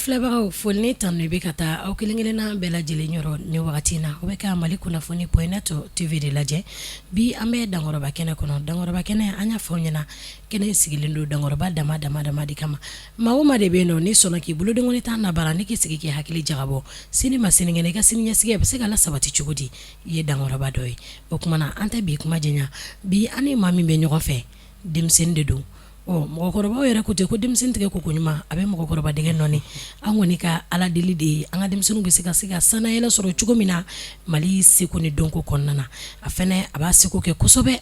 An filɛbagaw, foli ni tanu bɛ ka taa aw kelen-kelenna bɛɛ lajɛlen yɔrɔ ni wagati in na. Aw bɛ ka Mali kunnafoni point net TV de lajɛ. Bi an bɛ Dankɔrɔba kɛnɛ kɔnɔ. Dankɔrɔba kɛnɛ, an y'a fɔ aw ɲɛna, kɛnɛ sigilen don Dankɔrɔba dama dama dama de kama. Maa o maa de bɛ yen nɔ, n'i sɔnna k'i bolodenkɔni ta nabara, ni k'i sigi k'i hakili jagabɔ sini ma sinikɛnɛ, i ka siniɲɛsigi a bɛ se ka lasabati cogo di, i ye Dankɔrɔba dɔ ye. O tuma na, an tɛ bi kuma janya. Bi an ni maa min bɛ ɲɔgɔn fɛ, denmisɛnnin de don. Ɔ mɔgɔkɔrɔbaw yɛrɛ ko ten ko denmisɛnnin tigɛ ko ɲuman a bɛ mɔgɔkɔrɔba dɛgɛ nɔɔni. An kɔni ka Ala deli de ye an ka denmisɛnninw bɛ se ka se ka sannayɛlɛ sɔrɔ cogo min na Mali seko ni dɔnko kɔnɔna na. A fana a b'a seko kɛ kosɛbɛ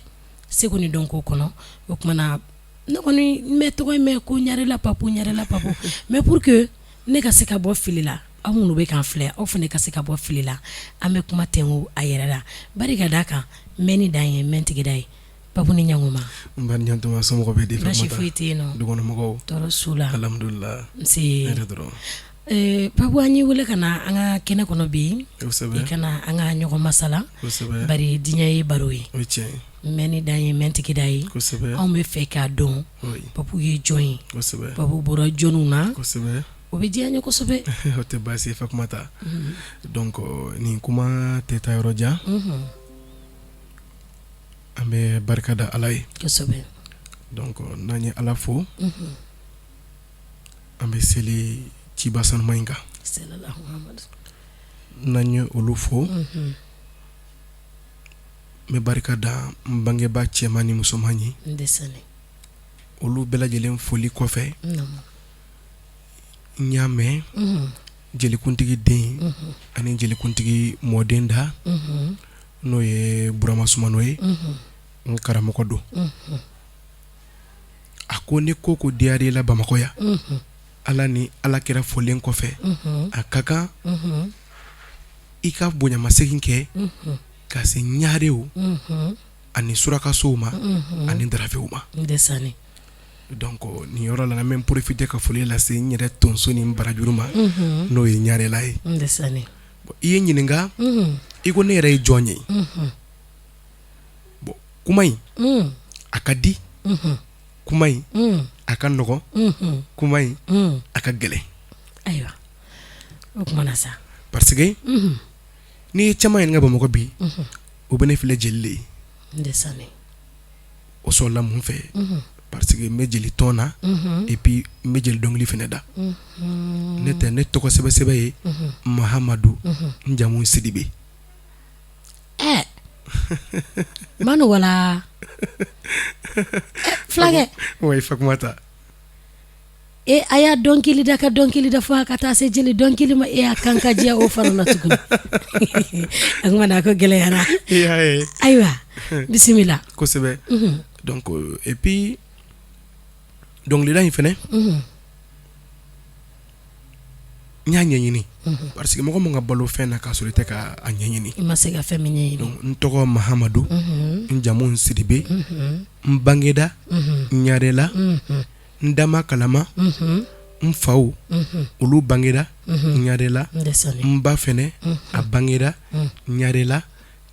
seko ni dɔnko kɔnɔ. O tuma na, ne kɔni n bɛ tɔgɔ in mɛn ko Ɲarela Papu, Ɲarela Papu, mais pour que ne ka se ka bɔ fili la, aw minnu bɛ k'an filɛ, aw fana ka se ka bɔ fili la, an bɛ kuma tɛnku a yɛrɛ la. Bari ka d'a kan, mɛnni dan ye mɛn tigida ye. Papu, ni ɲankuma. Nba, ni ɲantuma. Somɔgɔw bɛ di? Baasi foyi tɛ yen nɔ. Dukɔnɔmɔgɔw? Tɔɔrɔ s'u la. Alhamdulillah. Nse. Hɛrɛ dɔrɔn. Papu, an y'i wele ka na an ka kɛnɛ kɔnɔ bi. Kosɛbɛ. I ka na an ka ɲɔgɔn masala. Kosɛbɛ. Bari diɲɛ ye baro ye. O ye tiɲɛ ye. Mɛnni dan ye mɛn tigida ye. Kosɛbɛ. Anw bɛ fɛ k'a dɔn. Oui. Papu ye jɔn ye? Kosɛbɛ. Papu bɔra jɔnniw na? Kosɛbɛ. O bɛ diya n ye kosɛbɛ. O tɛ baasi ye Fatumata. Donc nin kuma tɛ taa yɔrɔ jan. Unhun. An bɛ barika da Ala ye. Kosɛbɛ. Donc n'an ye Ala fo. Unhun. An bɛ seli ciba sanuma in kan. Salalahu Muhamadu. N'an ye olu fo. Unhun. N bɛ barika da n bangebaa cɛman ni musoman ye. Ndesan. Olu bɛɛ lajɛlen foli kɔfɛ. Naamu. N y'a mɛn. Unhun. Jelikuntigi den. Unhun. Ani jelikuntigi mɔden da. Unhun. N'o ye Burama Sumano ye. Unhun. N karamɔgɔ don. Unhun. A ko ni ko ko diyara i la Bamakɔ yan. Unhun. Ala ni Ala kira folen kɔfɛ. Unhun. A ka kan. Unhun. I ka bonyamasegin kɛ. Unhun. Ka se ɲarew. Unhun. Ani surakasow ma. Unhun. Ani darafew ma. Ndesan. Donc nin yɔrɔ la n bɛ n profiter ka foli lase n yɛrɛ tonso ni n barajuru ma. Unhun. N'o ye ɲarela ye. Ndesan. Bon i ye n ɲininka. Unhun. I ko ne yɛrɛ ye jɔn ye? Unhun. Bon kuma in. Un. A ka di. Unhun. Kuma in. Un. A ka nɔgɔn. Unhun. Kuma in. Un. A ka gɛlɛn. Ayiwa, o kuma na sa. Parce que. Unhun. N'i ye caman ɲininka Bamakɔ bi. Unhun. U bɛ ne filɛ jeli de ye. Ndesan. O sɔrɔla mun fɛ? Unhun. Parce que n bɛ jeli tɔn na. Unhun. Et puis n bɛ jeli dɔnkili fana da. Unhun. Ne tɛ ne tɔgɔ sɛbɛ sɛbɛ ye. Unhun. Mahamadu. Unhun. N jamu Sidibe. Ɛɛ Manu wala fulakɛ. Oui Fatumata. E a y'a dɔnkili da ka dɔnkili da fo a ka taa se jeli dɔnkili ma e y'a kan ka diya o fana na tuguni a kuma na a ko gɛlɛyara. I y'a ye. Ayiwa bisimila. Kosɛbɛ. Unhun. Donc et puis dɔnkilida in fana. Unhun. N y'a ɲɛɲini. Unhun. Parce que mɔgɔ man ka balo fɛn na k'a sɔrɔ i tɛ ka a ɲɛɲini. I ma se ka fɛn min ɲɛɲini. Donc n tɔgɔ Mahamadu. Unhun. N jamu Sidibe. Unhun. N bangeda. Unhun. Ɲarela. Unhun. N dama kalama. Unhun. N faw. Unhun. Olu bangera. Unhun. Ɲarela. Ndesan. N ba fɛnɛ. Unhun. A bangera. Ɲarela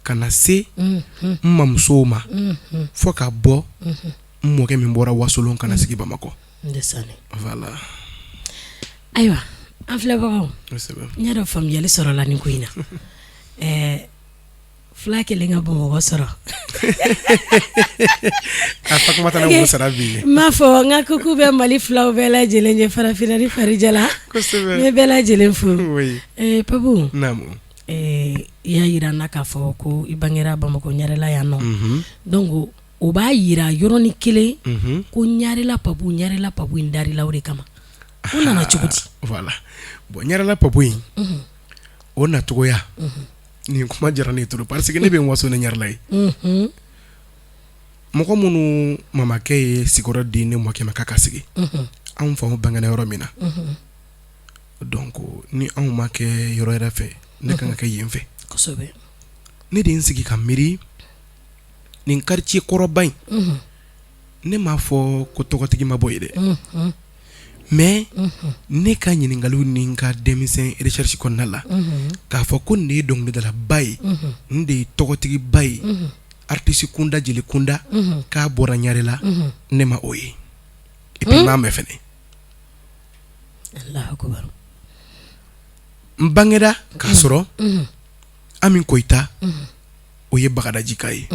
ka na se. Unhun. N mamusow ma. Unhun. Fo ka bɔ. Unhun. N mɔkɛ min bɔra Wasolon ka na sigi Bamakɔ. Ndesan. Voilà. Ayiwa an filɛbagaw. Kosɛbɛ. N y'a dɔn faamuyali sɔrɔla nin ko in na. Ɛɛ fila kelen ka Bamakɔ sɔrɔ. A Fatumata ne b'o sara bi. N b'a fɔ n ka kuku bɛ Mali filaw bɛɛ lajɛlen ye farafinna ni farijɛla. Kosɛbɛ. N bɛ bɛɛ lajɛlen fo. Oui. Ɛɛ Papu. Naamu. Ɛɛ i y'a jira n na k'a fɔ ko i bangera Bamakɔ Ɲarela yan nɔ. Unhun. Donc o b'a jira yɔrɔnin kelen. Unhun. Ko Ɲarela Papu, Ɲarela Papu in darila o de kama. O nana cogo di? Voilà bon Ɲarela Papu in. Unhun. O nacogoya. Unhun. Nin kuma diyara ne ye trop parce que ne bɛ n waso ni Ɲarela ye. Unhun. Mɔgɔ minnu mamakɛ ye sigiyɔrɔ di ne mɔkɛ ma k'a ka sigi. Unhun. Anw faw bangena yɔrɔ min na. Unhun. Donc ni anw ma kɛ yɔrɔ yɛrɛ fɛ, ne ka kan ka kɛ yen fɛ. Kosɛbɛ. Ne de ye n sigi ka miiri nin quartier kɔrɔba in. Unhun. Ne m'a fɔ ko tɔgɔtigi ma bɔ yen dɛ. Unhun. Mais Unhun. ne ka ɲininkaliw ni n ka denmisɛn recherche kɔnɔna la. Unhun. K'a fɔ ko nin de ye dɔnkilidalaba ye. Unhun. Nin de ye tɔgɔtigiba ye. Unhun. Artiste kunda jeli kunda. Unhun. K'a bɔra Ɲarela. Unhun. Ne ma o ye. Et puis n m'a mɛn fɛnɛ. Alahu akibaru. N bangera k'a sɔrɔ Ami Koyita, o ye Bagadajika ye.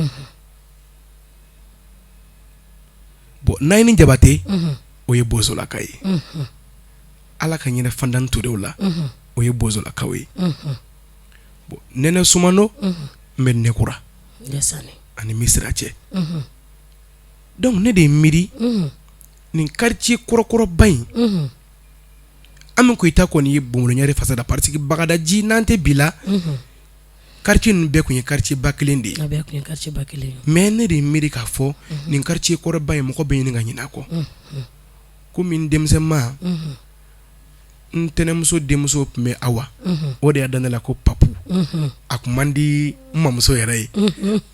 Bon, Nayini Jabate, o ye Bozolaka ye. Ala ka ɲinɛ Fandan Turew la, o ye Bozolakaw ye. Bon, Nɛnɛ Sumano n bɛ Nekura ani Misira cɛ. Donc ne de ye miiri nin quartier kɔrɔkɔrɔba in, Ami Koyita kɔni ye Bomolo Ɲare fasa da parce que Bagadaji n'an tɛ bi la, quartier ninnu bɛɛ tun ye quartier ba kelen de ye. Mais ne de ye miiri k'a fɔ nin quartier kɔrɔba in, mɔgɔ bɛ ɲini ka ɲinɛ a kɔ. Komi n denmisɛnma, n tɛnɛnmuso denmuso tun bɛ Awa, o de y'a da ne la ko Papu. A tun man di n mamuso yɛrɛ ye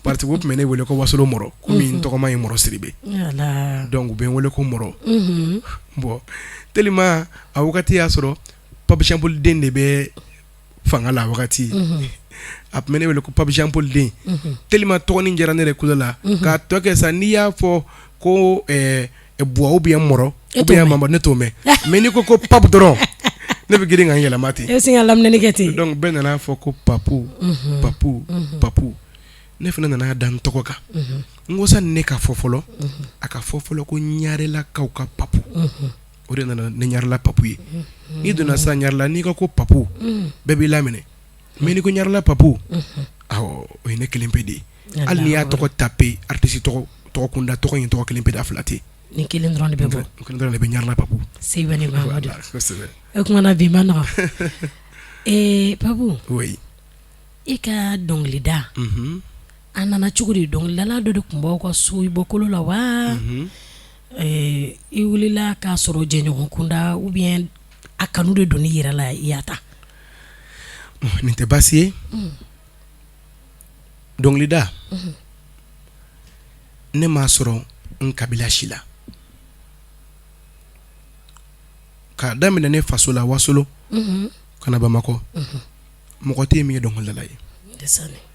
parce que o tun bɛ ne wele ko Wasolo Mɔrɔ, komi n tɔgɔma ye Mɔrɔ Sidibe, donc u bɛ n wele ko Mɔrɔ. Bon, tellement a wagati y'a sɔrɔ Pape Jean Paul den de bɛ fanga la wagati, a tun bɛ ne wele ko Pape Jean Paul den, tellement tɔgɔnin diyara ne yɛrɛ kulo la k'a tɔ kɛ sa. N'i y'a fɔ ko Buwa ou bien Mɔrɔ ou bien Mama, ne t'o mɛn, mais n'i ko ko Pape dɔrɔn, ne bɛ girin ka n yɛlɛma ten. E bɛ sin ka laminɛni kɛ ten. Donc bɛɛ nana fɔ ko Papu, Papu, Papu. Ne fana nana da n tɔgɔ kan. N ko sani ne ka fɔ fɔlɔ, a ka fɔ fɔlɔ ko Ɲarelakaw ka Papu. O de nana ne Ɲarela Papu ye. N'i donna sisan Ɲarela, n'i ko ko Papu, bɛɛ b'i laminɛ, mais n'i ko Ɲarela Papu, awɔ, o ye ne kelen pe de ye. Hali n'i y'a tɔgɔ taper artiste tɔgɔ tɔgɔ kunda, tɔgɔ in tɔgɔ kelen pe da fila tɛ. Ni kelen dɔrɔn de bɛ bɔ. N kelen dɔrɔn de bɛ, Ɲarela Papu. Sebani Mamadu. O kumana bi ma nɔgɔ. Ee Papu. Oui. I ka dɔnkilida, a nana cogo di? Dɔnkilidala dɔ de tun b'aw ka so i bɔkolo la wa, i wulila k'a sɔrɔ jɛɲɔgɔn kunda, ou bien a kanu de don i yɛrɛ la, i y'a ta? Nin tɛ baasi ye. Dɔnkilida, ne m'a sɔrɔ n kabila si la. K'a daminɛ ne faso la Wasolo ka na Bamakɔ, mɔgɔ tɛ yen min ye dɔnkilidala ye.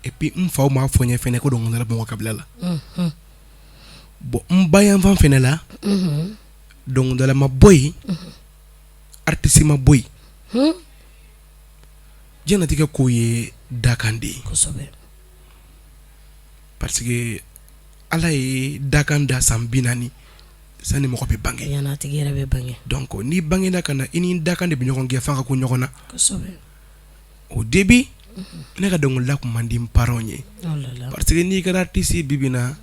Et puis n faw m'a fɔ n ye fɛnɛ ko dɔnkilidala bɛ n kabila la. Bon, n ba yanfan fɛnɛ la, dɔnkilidala ma bɔ yen, artiste ma bɔ yen. Diɲɛnatigɛ ko ye dakan de ye, parce que Ala ye dakan da san 40 sani mɔgɔ bɛ bange. Yɛrɛ bɛ bange. Donc n'i bangena ka na, i ni dakan de bɛ ɲɔgɔn gɛn f'a ka kun ɲɔgɔn na. Au début, ne ka dɔnkilida tun man di n parents ye, parce que n'i kɛra artiste bi bi in na,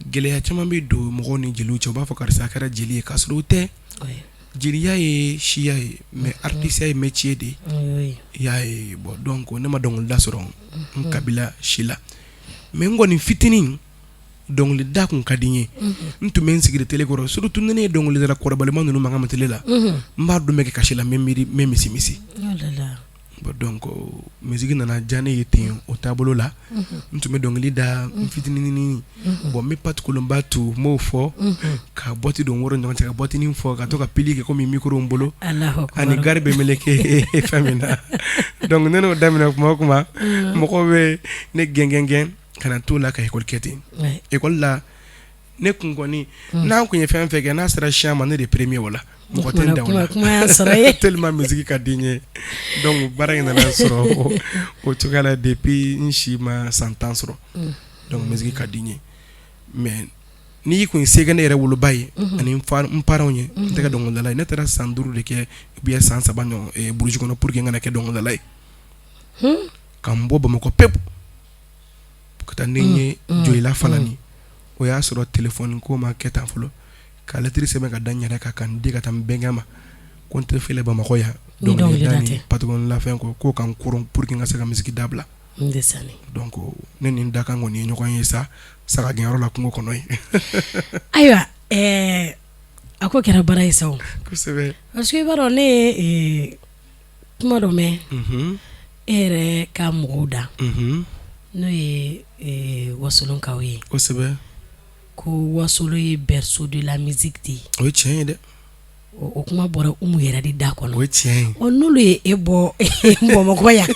gɛlɛya caman bɛ don mɔgɔw ni jeliw cɛ. U b'a fɔ karisa kɛra jeli ye, k'a sɔrɔ o tɛ. Jeliya ye siya ye, mais artiste ye métier de ye, i y'a ye. Bon, donc ne ma dɔnkilida sɔrɔ n kabila si la, mais n kɔni fitinin, dɔnkilida tun ka di n ye. N tun bɛ n sigi télé kɔrɔ, surtout ni ne ye dɔnkilidala kɔrɔbalima ninnu mankan mɛn télé la, n b'a dun bɛ kɛ kasi la, n bɛ miiri, n bɛ misi misi. Bon, donc musique nana diya ne ye ten o taabolo la. N tun bɛ dɔnkili da n fitinin. Bon, n bɛ pati kolonba tu, n b'o fɔ ka boîte don woro ɲɔgɔn cɛ, ka boîte fɔ, ka to ka pili kɛ komi micro n bolo ani gari bɛ meleke fɛn min na. Donc ne n'o daminɛ kuma o kuma, mɔgɔw bɛ ne gɛn gɛn gɛn ka na t'o la ka école kɛ ten. École la, ne kun kɔni, n'an kun ye fɛn fɛn kɛ, n'a sera chant ma, ne de premier o la, mɔgɔ tɛ n dan o la, tellement musique ka di n ye. Donc baara in nana sɔrɔ o cogoya la depuis n si ma san 10 sɔrɔ. Donc musique ka di n ye, mais n'i kun se kɛ ne yɛrɛ woloba ye ani n parents ye, n tɛ kɛ dɔnkilidala ye. Ne taara san 5 de kɛ ou bien san 3 ɲɔgɔn brousse kɔnɔ pour que n kana kɛ dɔnkilidala ye, ka n bɔ Bamakɔ pewu ka taa ni n ye Joyila Falani. O y'a sɔrɔ téléphone ko ma kɛ tan fɔlɔ, ka lettre sɛbɛn ka da n yɛrɛ kan, ka n di ka taa n bɛnkɛ ma ko n tɛ filɛ Bamakɔ yan dɔnkilida ni patron la fɛn kɔ, k'o ka n koron pour que n ka se ka musique dabila. Donc ne ni n dakan kɔni ye ɲɔgɔn ye sa saga gɛnyɔrɔ la kungo kɔnɔ yen. Ayiwa, a ko kɛra baara ye sa. Kosɛbɛ. Parce que i b'a dɔn, ne ye kuma dɔ mɛn e yɛrɛ ka mɔgɔw da, n'o ye Wasolonkaw ye. Kosɛbɛ. Ko Wasolo ye berceau de la musique de ye. O ye tiɲɛ ye dɛ. O kuma bɔra Umu yɛrɛ de da kɔnɔ. O ye tiɲɛ ye. Ɔ, n'olu ye e bɔ Bamakɔ yan.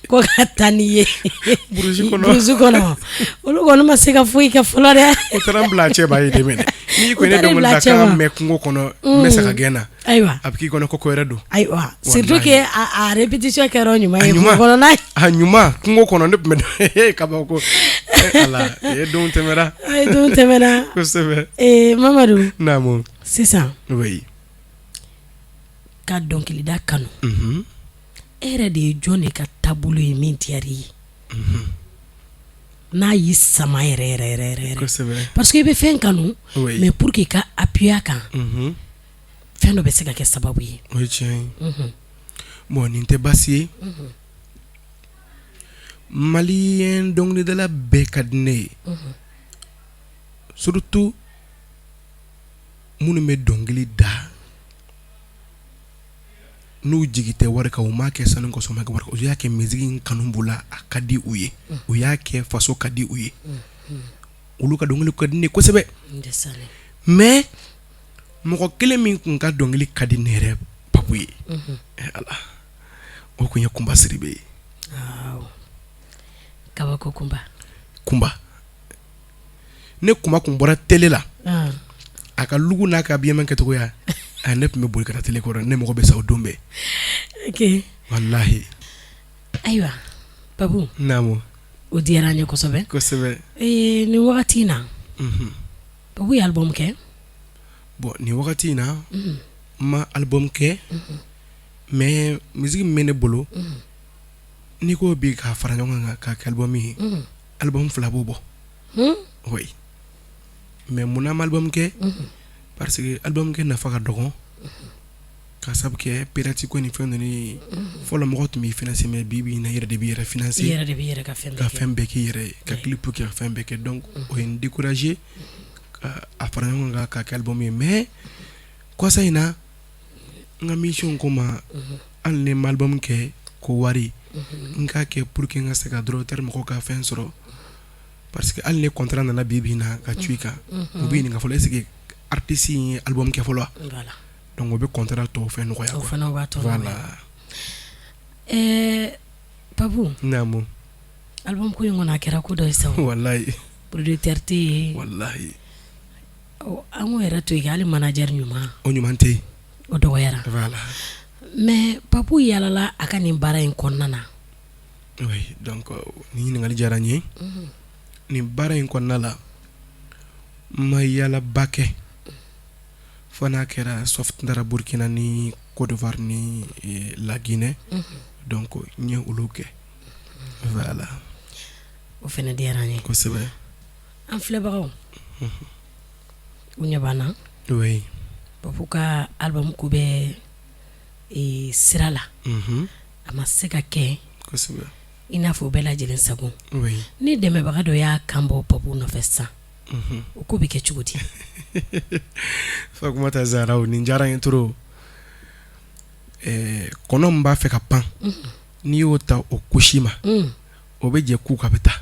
Ko ka taa n'i ye brousse kɔnɔ, olu kɔni ma se ka foyi kɛ fɔlɔ dɛ. U taara n bila a cɛ ba ye dɛmɛ n'i ko ne dɔnkilida mɛn kungo kɔnɔ n bɛ saga gɛn na. Ayiwa, a bɛ k'i kɔnɔ ko ko wɛrɛ don. Ayiwa, surtout que a répétition kɛra ɲuman ye. A ɲuman kungo kɔnɔ ne tun bɛ kabako ala e don tɛmɛna. Don tɛmɛna. Kosɛbɛ. Ee Mamadu. Naamu. Sisan. Oui. Ka dɔnkilida kanu, e yɛrɛ de ye jɔn de ka taabolo ye min diyara i ye, n'a y'i sama yɛrɛ yɛrɛ yɛrɛ yɛrɛ? Kosɛbɛ. Parce que i bɛ fɛn kanu, mais pour que i ka appuyer a kan, fɛn dɔ bɛ se ka kɛ sababu ye. O ye tiɲɛ ye. Bon, nin tɛ baasi ye. Malien dɔnkilidala bɛɛ ka di ne ye, surtout minnu bɛ dɔnkili da n'u jigi tɛ wari kan, u m'a kɛ sanu kosɔn, ma kɛ wari, u y'a kɛ musique in kanu b'u la, a ka di u ye, u y'a kɛ faso ka di u ye, olu ka dɔnkili ka di ne kosɛbɛ. Mais mɔgɔ kelen min tun ka dɔnkili ka di ne yɛrɛ Papu ye, ala, o tun ye Kunba Sidibe ye. Kabako Kunba. Kunba, ne Kunba tun bɔra télé la, a ka look n'a ka habillement kɛcogoya, ne tun bɛ boli ka taa télé kɔrɔ, ne mago bɛ sa o don bɛɛ. Walahi. Ayiwa Papu. Naamu. O diyara an ye kosɛbɛ. Kosɛbɛ. Nin wagati in na, Papu ye album kɛ? Bon, nin wagati in na, n ma album kɛ, mais musique min bɛ ne bolo, n'i ko bi k'a fara ɲɔgɔn kan k'a kɛ album ye, album 2 b'o bɔ. Oui, mais munna ma album kɛ? Parce que album kɛ nafa ka dɔgɔ, ka sabu kɛ pirate ko ni fɛn ninnu ye. Fɔlɔ mɔgɔ tun b'i financer, mais bi bi in na, i yɛrɛ de b'i yɛrɛ financer, i yɛrɛ de b'i yɛrɛ ka fɛn ka fɛn bɛɛ k'i yɛrɛ ye, ka clip kɛ, ka fɛn bɛɛ kɛ. Donc o ye n décourager ka a fara ɲɔgɔn kan k'a kɛ album ye. Mais kɔsa in na, n ka mission ko ma, hali ni ma album kɛ ko wari, n k'a kɛ pour que n ka se ka droit d'auteur mɔgɔw ka fɛn sɔrɔ, parce que hali ni contrat nana bi bi in na ka cu i kan, u b'i ɲininka fɔlɔ: est ce que artiste in ye album kɛ fɔlɔ? Donc o bɛ contrat tɔw fɛn nɔgɔya. O fana b'a tɔ. Voilà. Papu. Naamu. Album ko in kɔni, a kɛra ko dɔ ye sa. Walahi. Producteur tɛ yen. Walahi. An k'o yɛrɛ to yen, hali manager ɲuman. O ɲuman tɛ yen. O dɔgɔyara. Voilà. Mais Papu yalala a ka nin baara in kɔnɔna na? Oui, donc nin ɲininkali diyara n ye. Nin baara in kɔnɔna la, n ma yalaba kɛ, fo n'a kɛra sauf n taara Burkina ni Côte d'Ivoire ni La Guinée. Donc n ye olu kɛ, voilà. O fana diyara n ye. Kosɛbɛ. An filɛbagaw, u ɲɛ b'an na. Oui. Papu ka album ko bɛ sira la, a ma se ka kɛ. Kosɛbɛ. I n'a fɔ bɛɛ lajɛlen sago. Oui. Ni dɛmɛbaga dɔ y'a kan bɔ Papu nɔfɛ sisan, o ko bɛ kɛ cogo di? Fatumata Zaraw, nin diyara n ye trop. Kɔnɔ min b'a fɛ ka pan, n'i y'o ta o kusi ma, o bɛ jɛ ku ka bɛ taa.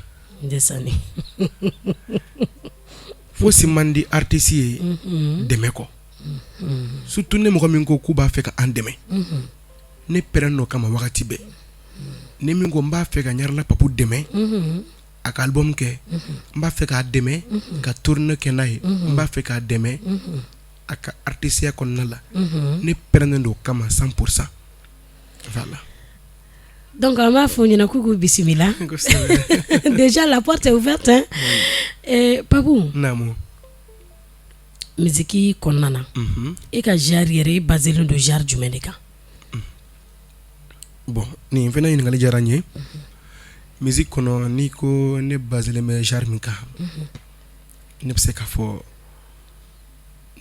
Fosi man di artiste ye dɛmɛ kɔ, surtout ni mɔgɔ min ko k'u b'a fɛ ka an dɛmɛ. Ne prêt n'o kama wagati bɛɛ. Ni min ko n b'a fɛ ka Ɲarela Papu dɛmɛ a ka album kɛ, n b'a fɛ k'a dɛmɛ ka tournée kɛ n'a ye, n b'a fɛ k'a dɛmɛ a ka artisteya kɔnɔna la, ne prêt don kama 100%, voilà. Donc an b'a fɔ ɲɛna k'u k'u bisimila. Déjà la porte est ouverte hein. Papu. Naamu. Musique kɔnɔna na, e ka genre yɛrɛ, e basé len don genre jumɛn de kan? Bon, nin fana ɲininkali diyara n ye. Musique kɔnɔ, n'i ko ne basé len bɛ genre min kan, ne bɛ se k'a fɔ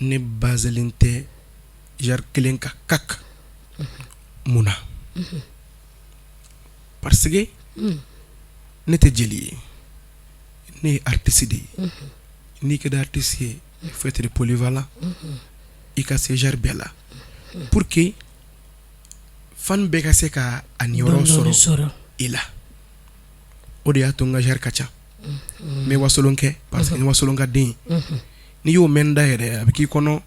ne basé len tɛ genre kelen kan kak. Mun na? Parce que ne tɛ jeli ye, ne ye artiste de ye. N'i kɛra artiste ye, il faut être polyvalent, i ka se genre bɛɛ la pour que fan bɛɛ ka se ka a niyɔrɔ sɔrɔ i la. O de y'a to n ka genre ka ca. N bɛ wasolon kɛ parce que n ye wasolon ka den ye. N'i y'o mɛn n da yɛrɛ, a bɛ k'i kɔnɔ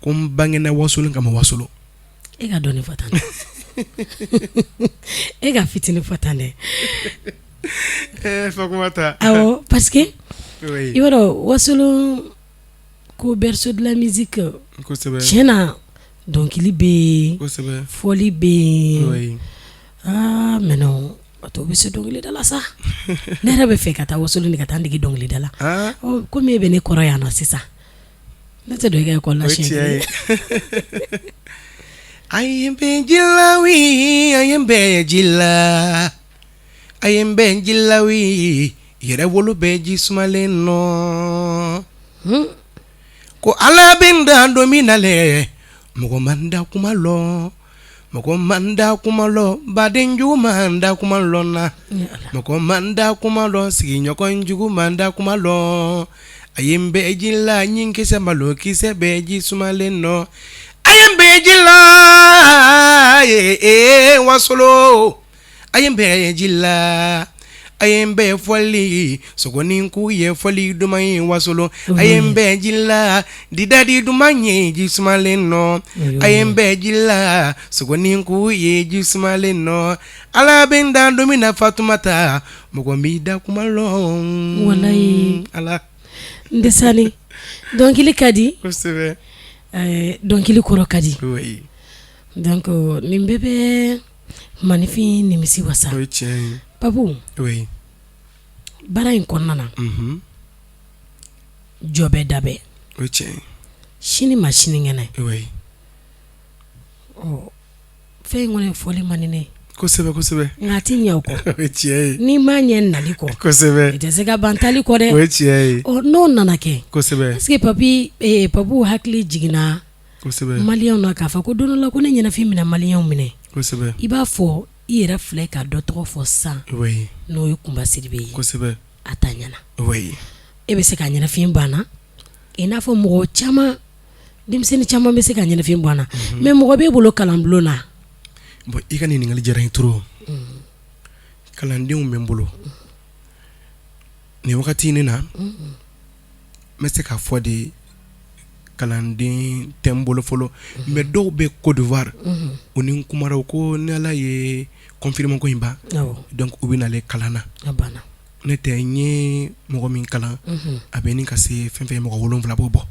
ko n bangena wasolon kama wasolon. E ka dɔɔnin fɔ tan. E ka fitinin fɔ tan dɛ. Fatumata. Awɔ, parce que i b'a dɔn Wasolon ko berceau de la musique. Kosɛbɛ. Tiɲɛ na dɔnkili bɛ yen. Kosɛbɛ. Fɔli bɛ yen. Oui. Aa mais non tɔw bɛ se dɔnkilida la sa. Ne yɛrɛ bɛ fɛ ka taa Wasolon de ka taa n dege dɔnkilida la. Ah. Ɔ komi e bɛ ne kɔrɔ yan nɔ sisan. Ne tɛ don e ka école la siɲɛ kelen. A ye n bɛn ji la wi, a ye n bɛn ji la. A ye n bɛn ji la wi, yɛrɛ wolo bɛ ji sumalen nɔ. Ko Ala bɛ n dan don min na lɛ, mɔgɔ ma n da kuma lɔn. Mɔgɔ ma n da kuma lɔn, baden jugu ma n da kuma lɔn na. Mɔgɔ ma n da kuma lɔn, sigiɲɔgɔn jugu ma n da kuma lɔn. A ye n bɛn ji la, ɲinkisɛ malo kisɛ bɛ ji sumalen nɔ. A ye n bɛn ji la, ee Wasolo. A ye n bɛn ji la, a ye n bɛn fɔli, sogonin ku ye fɔli duman ye Wasolo. A ye n bɛn ji la, didadi duman ye ji sumalen nɔ. A ye n bɛn ji la, sogonin ku ye ji sumalen nɔ. Ala bɛ n dan don min na Fatumata, mɔgɔ m'i da kuma lɔn. Walayi. Ala. N tɛ sani. Dɔnkili ka di. Kosɛbɛ. Dɔnkili kɔrɔ ka di. Oui. Donc nin bɛɛ bɛ maninfin nimisi wasa. O ye tiɲɛ ye. Papu. Oui. Baara in kɔnɔna na. Unhun. Jɔ bɛ da bɛɛ. O ye tiɲɛ ye. Sini ma sinikɛnɛ. Oui. Ɔ fɛn in kɔni fɔli man di ne ye. Kosɛbɛ kosɛbɛ. Nka a tɛ ɲɛ o kɔ. O ye tiɲɛ ye. N'i ma ɲɛ nali kɔ. Kosɛbɛ. I tɛ se ka ban taali kɔ dɛ. O ye tiɲɛ ye. Ɔ n'o nana kɛ. Kosɛbɛ. Est ce que papi Papu hakili jiginna. Kosɛbɛ. Maliyɛnw na k'a fɔ ko don dɔ la ko ne ɲɛnafin bɛna maliyɛnw minɛ. Kosɛbɛ. I b'a fɔ i yɛrɛ filɛ ka dɔ tɔgɔ fɔ sisan. Oui. N'o ye Kunba Sidibe ye. Kosɛbɛ. A ta ɲɛna. Oui. E bɛ se ka ɲɛnafin bɔ an na i n'a fɔ mɔgɔ caman denmisɛnnin caman bɛ se ka ɲɛnafin bɔ an na mais mɔgɔ b'e bolo kalanbulon na. Bon i ka nin ɲininkali diyara n ye trop. Kalandenw bɛ n bolo. Nin wagati in na. N bɛ se k'a fɔ de kalanden tɛ n bolo fɔlɔ mais dɔw bɛ Côte d'Ivoire u ni n kumara u ko ni Ala ye confinement ko in ban donc u bɛ nalen kalan na ne tɛ n ye mɔgɔ min kalan a bɛ nin ka se fɛn fɛn mɔgɔ 7 b'o bɔ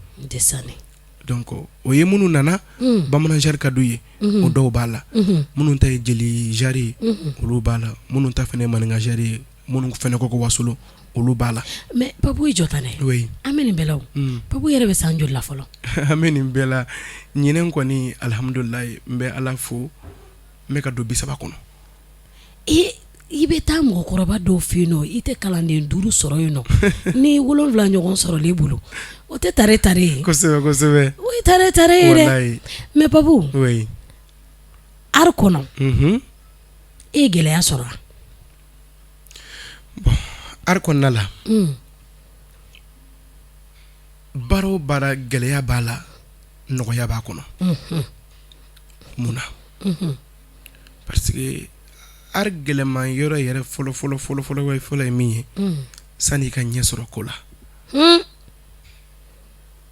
donc o ye minnu nana bamanan genre ka d'u ye o dɔw b'a la minnu ta ye jeli genre ye olu b'a la minnu ta fana ye maninka genre ye minnu fana ko ko wasolon olu b'a la mais Papu i jɔ tan dɛ oui an bɛ nin bɛɛ la o Papu yɛrɛ bɛ san joli la fɔlɔ an bɛ nin bɛɛ la ɲinɛn kɔni alihamudulilayi n bɛ Ala fo n bɛ ka don 30 kɔnɔ i bɛ taa mɔgɔkɔrɔba dɔw fɛ yen nɔ i tɛ kalanden 5 sɔrɔ yen nɔ ni 7 ɲɔgɔn sɔrɔla i bolo o tɛ tare tare ye kosɛbɛ kosɛbɛ o ye tare tare ye dɛ mais Papu oui art kɔnɔ e ye gɛlɛya sɔrɔ wa bon art kɔnɔna la baara o baara gɛlɛya b'a la nɔgɔya b'a kɔnɔ mun na parce que art gɛlɛman yɔrɔ yɛrɛ fɔlɔ fɔlɔ fɔlɔ fɔlɔ fɔlɔ ye min ye sani i ka ɲɛ sɔrɔ ko la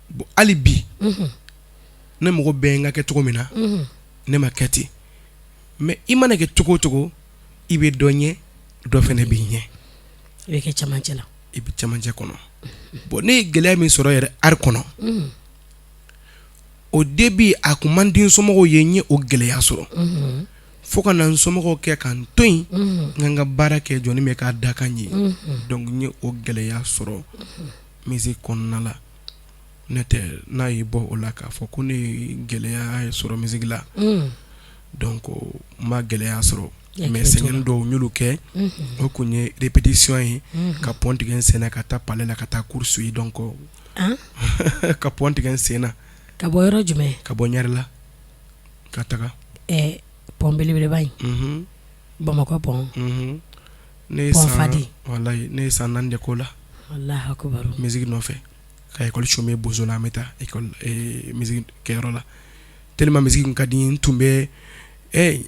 bon hali bi ne mɔgɔ bɛ n ka kɛ cogo min na ne ma kɛ ten mais i mana kɛ cogo o cogo i bɛ dɔ ɲɛ dɔ fana b'i ɲɛ i bɛ kɛ camancɛ la i bɛ camancɛ kɔnɔ bon ne ye gɛlɛya min sɔrɔ yɛrɛ art kɔnɔ au début a kun man di n somɔgɔw ye n ye o gɛlɛya sɔrɔ fo ka na n somɔgɔw kɛ ka n to yen n ka n ka baara kɛ jɔnni bɛ k'a dakan ye donc n ye o gɛlɛya sɔrɔ musique kɔnɔna la ne tɛ n'a y'i bɔ o la k'a fɔ ko ne ye gɛlɛya sɔrɔ musique la donc n ma gɛlɛya sɔrɔ mais sɛgɛn dɔw n y'olu kɛ o kun ye répétition ye ka pont tigɛ n sen na ka taa palais la ka taa cours suivre donc ka pont tigɛ n sen na ka bɔ yɔrɔ jumɛn ka bɔ Ɲarela ka taga pont belebeleba in Bamakɔ pont ne ye walayi ne ye san 4 de k'o la musique nɔfɛ ka école chômer Bozo la an bɛ taa école musique kɛyɔrɔ la tellement musique kun ka di n tun bɛ n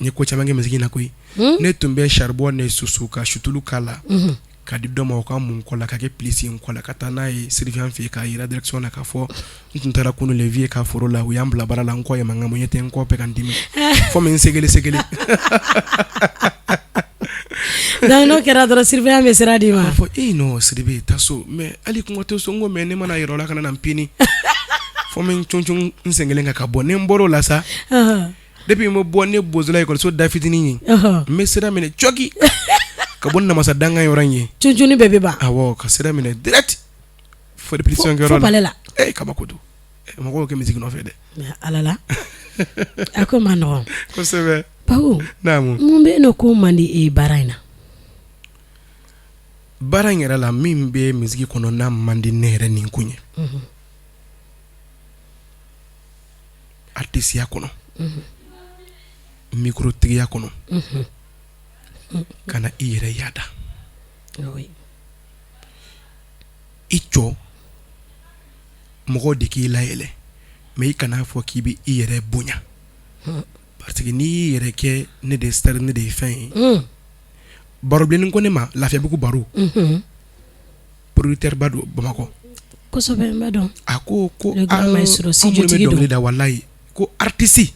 ye ko caman kɛ musique in na koyi ne tun bɛ charbon de susu ka situlu k'a la. Ka di dɔ ma o ka mun kɔ la ka kɛ pilisi ye kɔ la ka taa n'a ye surveillant fɛ yen k'a jira direction na k'a fɔ n tun taara kunun le vieux ka foro la u y'an bila baara la n kɔ ye mankan bɔ ɲɛ tɛ n kɔ bɛ ka n dimi fo n bɛ n segele segele donc n'o kɛra dɔrɔn surveillant bɛ sira d'i ma a fɔ e non Sidibe taa so mais hali kɔngɔ tɛ so n ko mais ne mana yɔrɔ la kana na n pini fo n bɛ n cun n sen kelen kan ka bɔ ni n bɔr'o la sa depuis n bɛ bɔ ne bozola ekɔliso da fitinin ye n bɛ sira minɛ cɔki ka bɔ namasa dankan yɔrɔ in ye cuncunni bɛɛ bɛ ban awɔ ka sira minɛ direct fo répétition kɛyɔrɔ la la ee kabako don mɔgɔw kɛ musique nɔfɛ dɛ ala la a ko ma nɔgɔn kosɛbɛ Papu naamu mun bɛ yen nɔ ko man di e ye baara in na baara in yɛrɛ la min bɛ musique kɔnɔ n'a man di ne yɛrɛ nin kun ye artisiya kɔnɔ micro-tigiya kɔnɔ ka na i yɛrɛ yaada i jɔ mɔgɔw de k'i layɛlɛ mais i kan'a fɔ k'i bɛ i yɛrɛ bonya parce que n'i y'i yɛrɛ kɛ ne de ye star ne de ye fɛn ye barobilennin ko ne ma Lafiyabugu baro producteur ba don Bamakɔ kosɛbɛ n b'a dɔn a ko ko an minnu bɛ dɔnkili da walayi ko artiste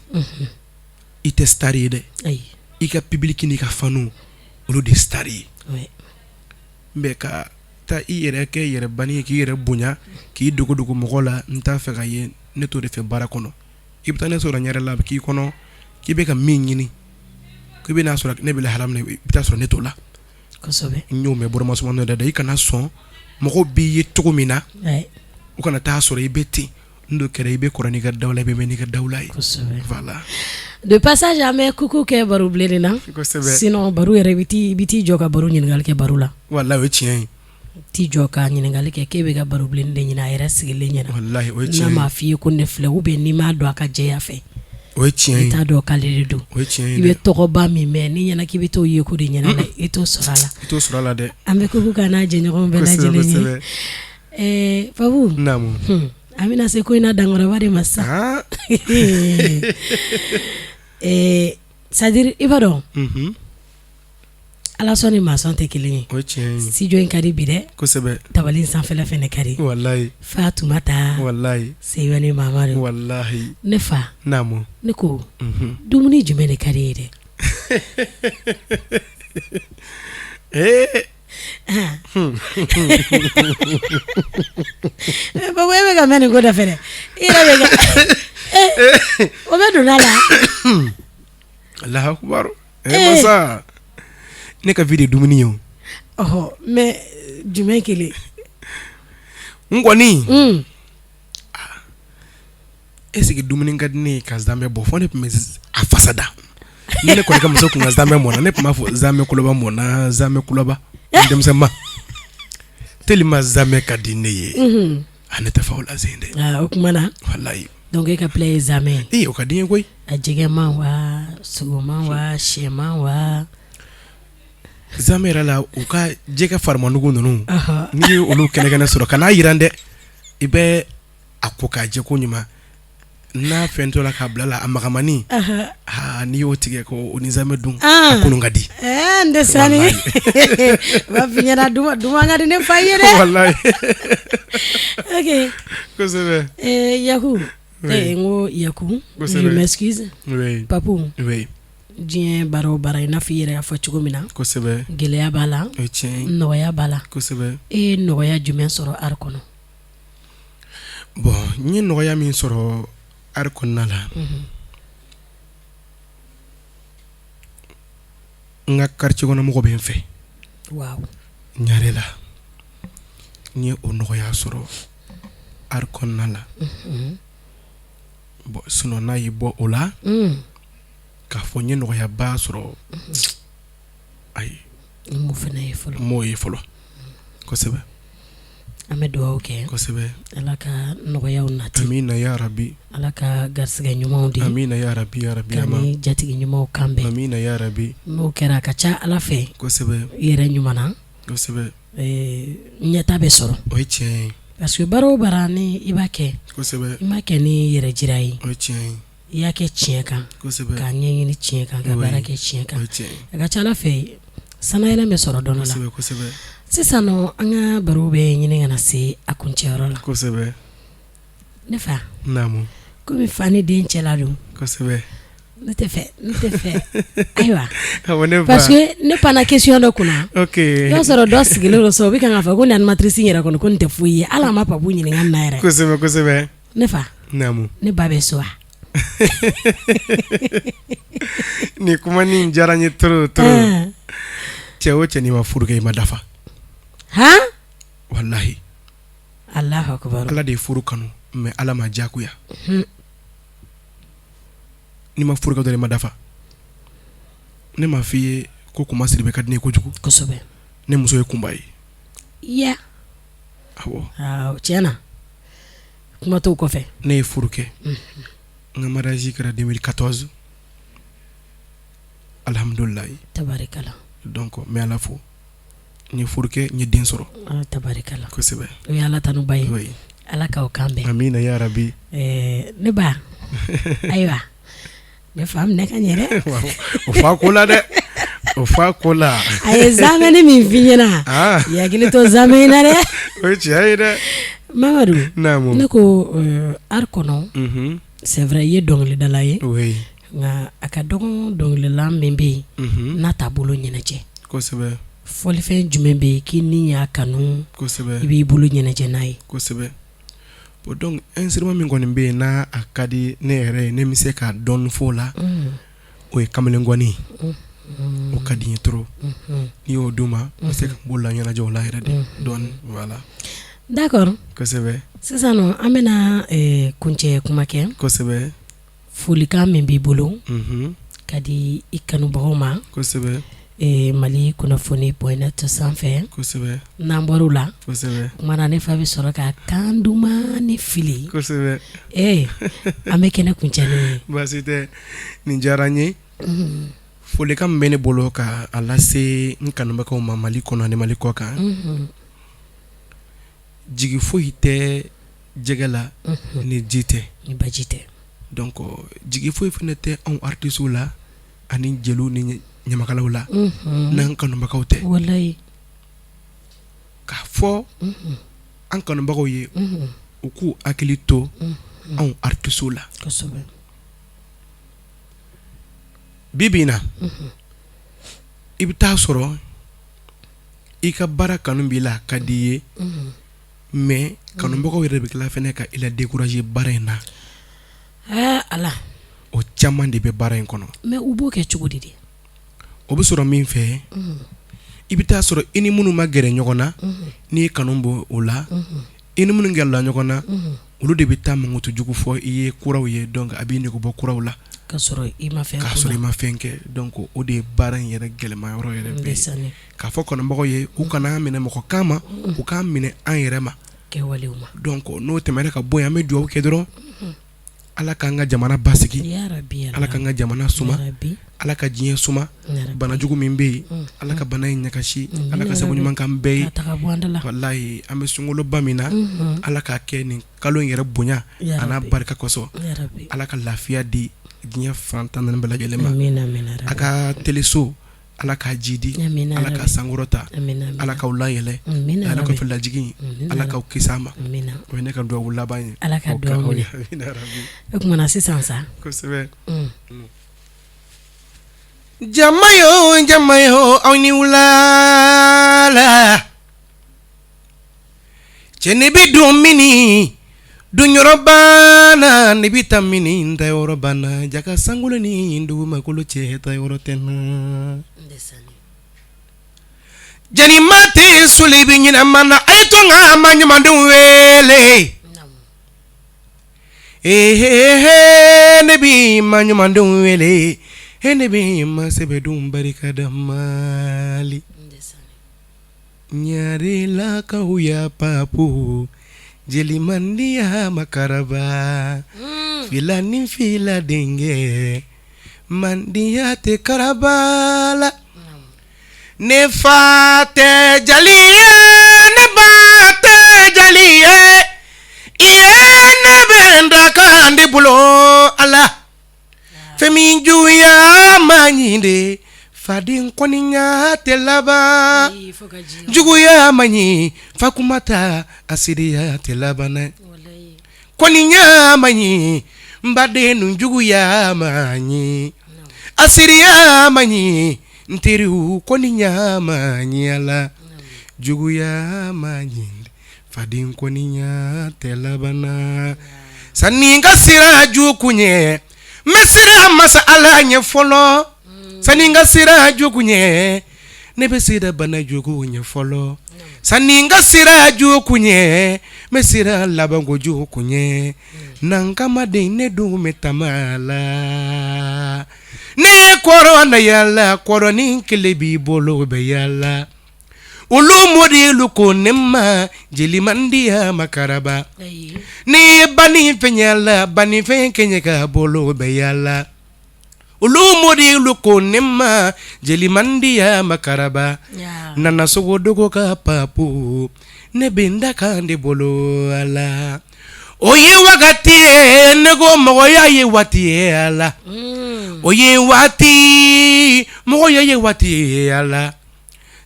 i tɛ star ye dɛ i ka public n'i ka fanw olu de ye star ye mais ka taa i yɛrɛ kɛ yɛrɛbani ye k'i yɛrɛ bonya k'i dogo dogo mɔgɔ la n t'a fɛ ka ye ne t'o de fɛ baara kɔnɔ i bɛ taa ne sɔrɔ n yɛrɛ la a bɛ k'i kɔnɔ k'i bɛ ka min ɲini k'i bɛn'a sɔrɔ ne bɛ lahala min na i bɛ taa sɔrɔ ne t'o la n y'o mɛn Burama Sumano yɛrɛ da i kana sɔn mɔgɔw b'i ye cogo min na u kana taa sɔrɔ i bɛ ten n'o kɛra i bɛ kɔrɔ n'i ka dawula i bɛ mɛn n'i ka dawula ye voilà de passage an bɛ coucou kɛ Baro Bilenni na sinon Baro yɛrɛ i bɛ t'i jɔ ka Baro ɲininkali kɛ Baro la walahi o ye tiɲɛ ye t'i jɔ ka ɲininkali kɛ k'e bɛ ka Baro Bilenni de ɲini a yɛrɛ sigilen ɲɛna walahi o ye tiɲɛ n'a m'a f'i ye ko ne filɛ ou bien n'i m'a dɔn a ka jɛya fɛ o ye tiɲɛ ye i t'a dɔn k'ale de don o ye tiɲɛ ye i bɛ tɔgɔba min mɛn n'i ɲɛna k'i bɛ t'o ye ko de ɲɛna la i t'o sɔrɔ a la i t'o sɔrɔ a la dɛ an bɛ coucou k'a n'a jɛɲɔgɔnw bɛɛ lajɛlen ye ɛɛ Papu naamu an bɛna se ko in na dankɔrɔba de ma sisan ɛɛ c'est à dire i b'a dɔn Ala sɔn ni maa sɔn tɛ kelen ye o ye tiɲɛ ye studio in ka di bi dɛ kosɛbɛ tabali in sanfɛla fɛnɛ ka di walayi Fatumata walayi Seyibani Mamadu walahi ne fa naamu ne ko dumuni jumɛn de ka di e ye dɛ ee Babu e bɛ ka mɛn nin ko da fɛ dɛ i yɛrɛ bɛ ka o bɛ don a la Alahu akubaru masa ne ka vie de dumuni ye ɔhɔ mais jumɛn kelen n kɔni est-ce que dumuni ka di ne ye ka zamɛ bɔ fo ne tun bɛ a fasa da ni ne kɔrɔkɛ muso tun ka zamɛ mɔna ne tun b'a fɔ zamɛ koloba mɔna zamɛ koloba denmisɛnma tellement zamɛ ka di ne ye a ne tɛ fa o la zen dɛ o tuma na walayi donc e ka plat ye zamɛ ye o ka di n ye koyi a jɛgɛman wa sogoman wa sɛman wa zamɛ yɛrɛ la u ka jɛgɛ farimanugu ninnu n'i ye olu kɛnɛkɛnɛ sɔrɔ kan'a yiran dɛ i bɛ a ko k'a jɛ ko ɲuman n'a fɛn la k'a bila la a magamani n'i y'o tigɛ ko o ni zamɛ dun a kunu ka di n tɛ sani b'a f'i ɲɛna duman ka di ne fa ye dɛ walayi ok kosɛbɛ Yaku n ko Yaku je m'excuse Papu diɲɛ baara o baara i n'a fɔ i yɛrɛ y'a fɔ cogo min na kosɛbɛ gɛlɛya b'a la nɔgɔya b'a la kosɛbɛ e ye nɔgɔya jumɛn sɔrɔ art kɔnɔ bon n ye nɔgɔya min sɔrɔ art kɔnɔna la n ka quartier kɔnɔ mɔgɔ bɛ n fɛ Ɲarela n ye o nɔgɔya sɔrɔ art kɔnɔna la bon sinon n'a y'i bɔ o la k'a fɔ n ye nɔgɔyaba sɔrɔ ayi n m'o ye fɔlɔ kosɛbɛ an bɛ dugawu kɛ kosɛbɛ ala ka nɔgɔyaw nati amina ya rabi ala ka garisɛgɛ ɲumanw di amina ya rabi ya rabi ni jatigi ɲumanw kan bɛn amina ya rabi n'o kɛra a ka ca ala fɛ kosɛbɛ i yɛrɛ ɲuman na kosɛbɛ ɲɛta bɛ sɔrɔ o ye tiɲɛ ye parce que baara o baara ni i b'a kɛ kosɛbɛ i m'a kɛ ni yɛrɛ jira ye o ye tiɲɛ ye i y'a kɛ tiɲɛ kan kosɛbɛ k'a ɲɛɲini tiɲɛ kan ka baara kɛ tiɲɛ kan a ka ca ala fɛ Sannayɛlɛn bɛ sɔrɔ dɔn la sisan an ka baro bɛ ɲini ka na se a kuncɛyɔrɔ la kosɛbɛ. Ne fa, naamu, komi fa ni den cɛla don, kosɛbɛ, ne tɛ fɛ ne tɛ fɛ ayiwa parce que ne panna question dɔ kunna, ok, i b'a sɔrɔ dɔ sigilen don so o bɛ kan k'a fɔ ko nin animatrice in yɛrɛ kɔni ko nin tɛ foyi ye hali a ma Papu ɲininka nin na yɛrɛ, kosɛbɛ kosɛbɛ, ne fa, naamu, ne ba bɛ so wa? Nin kuma nin diyara n ye trop trop cɛ o cɛ n'i ma furu kɛ i ma dafa, han, walahi Alahu akibaru Ala de ye furu kanu mais Ala m'a diyagoya n'i ma furu kɛ dɔrɔn i ma dafa ne m'a f'i ye ko Kunba Sidibe ka di ne ye kojugu kosɛbɛ ne muso ye Kunba ye ya awɔ tiɲɛ na kuma t'o kɔfɛ ne ye furu kɛ n ka mariage kɛra 2014 alihamudulilayi tabarikala donc n bɛ Ala fo n ye furu kɛ n ye den sɔrɔ tabarikala kosɛbɛ o ye Ala tanuba ye Ala k'aw kan bɛn amina ya rabi ne ba ayiwa ne fa minɛ ka ɲɛ dɛ o fa ko la dɛ o fa ko la a ye zamɛni min f'i ɲɛna i hakili to zamɛ in na dɛ o ye tiɲɛ ye dɛ Mamadu naamu ne ko art kɔnɔ c'est vrai i ye dɔnkilidala ye oui nka a ka dɔgɔn dɔnkilidala min bɛ yen n'a t'a bolo ɲɛnajɛ kosɛbɛ fɔlifɛn jumɛn bɛ yen k'i ni y'a kanu kosɛbɛ i b'i bolo ɲɛnajɛ n'a ye kosɛbɛ bon donc instrument min kɔni bɛ yen n'a a ka di ne yɛrɛ ye ne bɛ se ka dɔɔni fɔ o la o ye kamalenkɔni ye o ka di n ye trop n'i y'o d'u ma n bɛ se ka n bolo laɲɛnajɛ o la yɛrɛ de dɔɔni voilà d'accord kosɛbɛ sisan nɔ an bɛna kuncɛ kuma kɛ kosɛbɛ Folikan min b'i bolo ka di i kanubagaw ma kosɛbɛ mali kunnafoni point net sanfɛ kosɛbɛ n'an bɔr'o la tuma na ne fa bɛ sɔrɔ ka kan duman ni fili kosɛbɛ ee an bɛ kɛnɛ kuncɛ n'o ye baasi tɛ nin diyara n ye folikan min bɛ ne bolo ka a lase n kanubagaw ma mali kɔnɔ ani mali kɔ kan jigi foyi tɛ jɛgɛ la ni ji tɛ ni baji tɛ donc jigi foyi fana tɛ anw artisiw la ani jeliw ni ɲamakalaw la n'an kanubagaw tɛ walayi k'a fɔ an kanubagaw ye u k'u hakili to anw artisiw la kosɛbɛ bi bi in na i bɛ taa sɔrɔ i ka baara kanu b'i la a ka di i ye mais kanubagaw yɛrɛ bɛ tila fana ka i la décourager baara in na ala o caman de bɛ baara in kɔnɔ mais u b'o kɛ cogo di de o bɛ sɔrɔ min fɛ i bɛ taa sɔrɔ i ni minnu ma gɛrɛ ɲɔgɔn na n'i ye kanu bɔ o la i ni minnu gɛrɛla ɲɔgɔn na olu de bɛ taa mankutu jugu fɔ i ye kuraw ye donc a b'i nege bɔ kuraw la k'a sɔrɔ i ma fɛn k'a sɔrɔ i ma fɛn kɛ donc o de ye baara in yɛrɛ gɛlɛma yɔrɔ yɛrɛ bɛɛ k'a fɔ kanubagaw ye u kana minɛ mɔgɔ kan ma u k'a minɛ an yɛrɛ ma kɛwalew ma donc n'o tɛmɛna ka bɔ yen an bɛ dugawu kɛ dɔrɔn ala k'an ka jamana basigi ala k'an ka jamana suma ala ka diɲɛ suma banajugu min bɛ yen ala ka bana in ɲagasi ala ka sababu ɲuman k'an bɛɛ ye walayi an bɛ sunkaloba min na ala k'a kɛ nin kalo in yɛrɛ bonya a n'a barika kosɔn ala ka lafiya di diɲɛ fan 14 bɛɛ lajɛlen ma a ka teleso ala k'a jidi ala k'a sankɔrɔta ala k'aw layɛlɛ ala kɔfɛ lajigin ala k'aw kisi a ma o ye ne ka dugawu laban ye ala ka dugawu minɛ o tuma na sisan sa kosɛbɛ jama yo jama yo aw ni wula la cɛ ne bɛ don min donyɔrɔ banna ne bɛ taa min taayɔrɔ banna jaka sankolo ni dugumakolo cɛ taayɔrɔ tɛ n na jɛnɛma tɛ soli bɛ ɲɛnama na a ye to n ka ma ɲumandenw wele ee ne bɛ ma ɲumandenw wele e ne bɛ ma sɛbɛdenw barika da mali Ɲarelakaw ya papu jeli mandiya makaraba fila ni fila denkɛ mandiya tɛ karaba la ne fa tɛ jali ye ne ba tɛ jali ye i ye ne bɛ n dakan de bolo ala fɛn min juguya man ɲi de. Faden kɔniya tɛ laban juguya man ɲi Fatumata hasidiya tɛ laban dɛ kɔniya man ɲi n baden juguya man ɲi hasidiya man ɲi n teriw kɔniya man ɲi a la juguya man ɲi faden kɔniya tɛ laban sanni n ka siran jugu ɲɛ n bɛ siran masa ala ɲɛ fɔlɔ sanni n ka siran jugu ɲɛ ne bɛ siran bana jugu ɲɛ fɔlɔ sanni n ka siran jugu ɲɛ n bɛ siran labanko jugu ɲɛ nankamaden ne dun bɛ tama la ne ye kɔrɔ na yala kɔrɔnin kelen b'i bolo bɛ yala olu mɔdɛli ko ne ma jeli man di ya makaraba ne ye banni fɛn yala banni fɛn kɛɲɛ ka bolo bɛ yala olu mɔdɛli ko ne ma jeli man di ya makaraba nana sogodogo ka papu ne bɛ n da kan de bolo a la o ye wagati ye ne ko mɔgɔya ye waati ye a la o ye waati mɔgɔya ye waati ye a la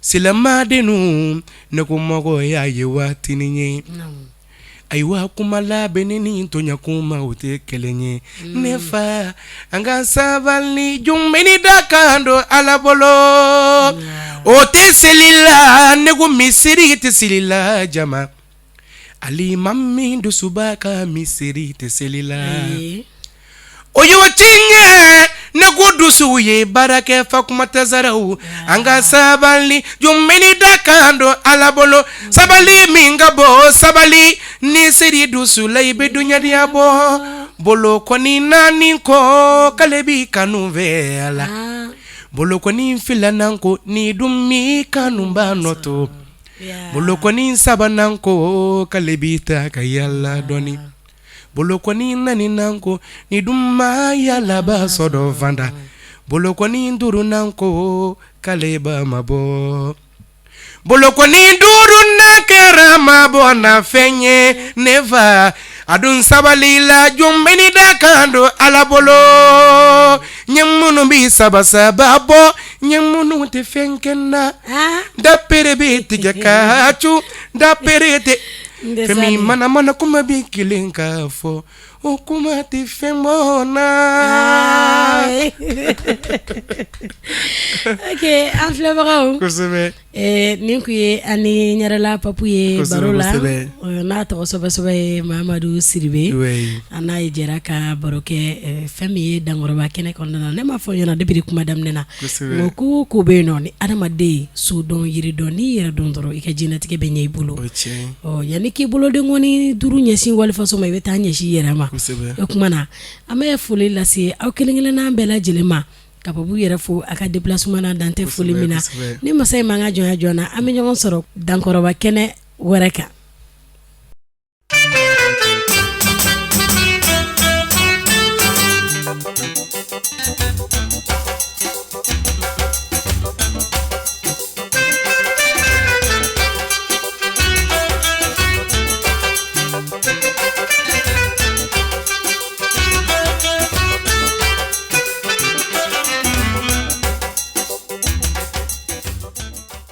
silamɛdenw ne ko mɔgɔya ye waatinin ye ayiwa kuma labɛnnen ni tɔɲɔ kuma o tɛ kelen ye ne fa an ka sabali jɔn bɛɛ n'i dakan don ala bolo o tɛ seli la ne ko misiri tɛ seli la jama alimami dusuba ka misiri tɛ seli la o ye tiɲɛ ne ko dusu ye baara kɛ Fatumata Zaraw an ka sabali jɔn bɛɛ n'i dakan don ala bolo sabali min ka bɔ sabali ni seri dusu la i bɛ dunya bɔ bolokɔni naani ko k'ale b'i kanu fɛ a la bolokɔni filanan ko ni dun m'i kanuba nɔ to bolokɔni sabanan ko k'ale b'i ta ka yala dɔɔni bolokɔni naaninan ko ni dun ma yalaba sɔdɔ fanda bolokɔni duurunan ko k'ale b'a mabɔ bolokɔni duurunan kɛra mabɔ na fɛn ye ne fa a dun sabali la jɔn bɛɛ n'i dakan don ala bolo ɲɛ minnu bɛ saba saba bɔ ɲɛ minnu tɛ fɛn kɛ n na dapere bɛ tigɛ ka cu dapere tɛ fɛn min mana mana kuma bɛ kelen ka fɔ o kuma tɛ fɛn bɔ n na. Ok an filɛbagaw kosɛbɛ nin tun ye an ni ɲarela papu ye baro la n'a tɔgɔ sɛbɛsɛbɛ ye Mamadu Sidibe an n'a ye jɛra ka baro kɛ fɛn min ye dankɔrɔba kɛnɛ kɔnɔna na ne m'a fɔ ɲɛna depuis kuma daminɛ na ko ko bɛ yen nɔ ni adamaden so dɔn yiri dɔn n'i yɛrɛ dɔn dɔrɔn i ka diɲɛlatigɛ bɛ ɲɛ i bolo yanni k'i bolodenkɔni duuru ɲɛsin walifaso ma i bɛ taa ɲɛsin i yɛrɛ ma o tuma na an bɛ foli lase aw kelen-kelenna bɛɛ lajɛlen ma ka Papu yɛrɛ fo a ka déplacement na dan tɛ foli min na ni masa in m'an ka jɔnya jɔ an na an bɛ ɲɔgɔn sɔrɔ dankɔrɔba kɛnɛ wɛrɛ kan.